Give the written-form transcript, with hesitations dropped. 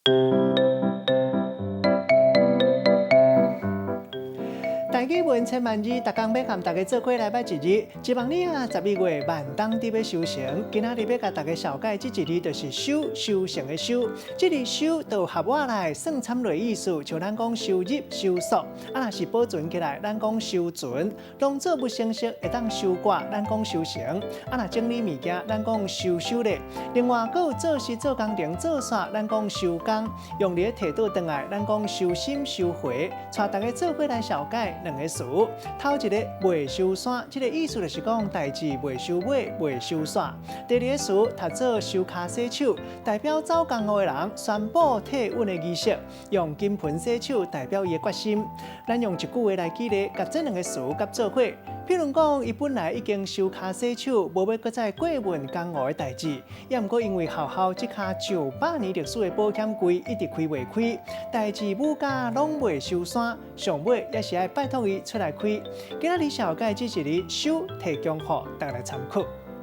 台語文千萬字，逐工欲佮大家做伙來捌一字。希望你啊，11月萬東佇欲收成。今仔日欲共大家紹介這一字，就是收，收成的收。這字收就合倚來算參類意思，像咱講收入、收束，啊若是保存起來，咱講收存。農作物成熟會當收割，咱講收成。啊若整理物件，咱講收手咧。另外，閣有做事做工程做煞，咱講收工。用咧提倒轉來，咱講收心收回。帶大家做伙來紹介兩個詞，頭一個袂收山，這個意思就是講代誌袂收尾、袂收煞。第二個詞讀做收跤洗手，代表走江湖的人宣布退隱的儀式，用金盆洗手代表伊的決心。咱用一句話來舉例，共這兩個詞佮做伙。譬如講，伊本來已經收跤洗手，無欲閣再過問江湖的代誌，也毋過因為學校這跤上百年歷史的保險櫃一直開袂開，代誌母家攏袂收山，上尾也是愛拜託伊出來開。今仔日紹介這一字收，提供予大家來參考。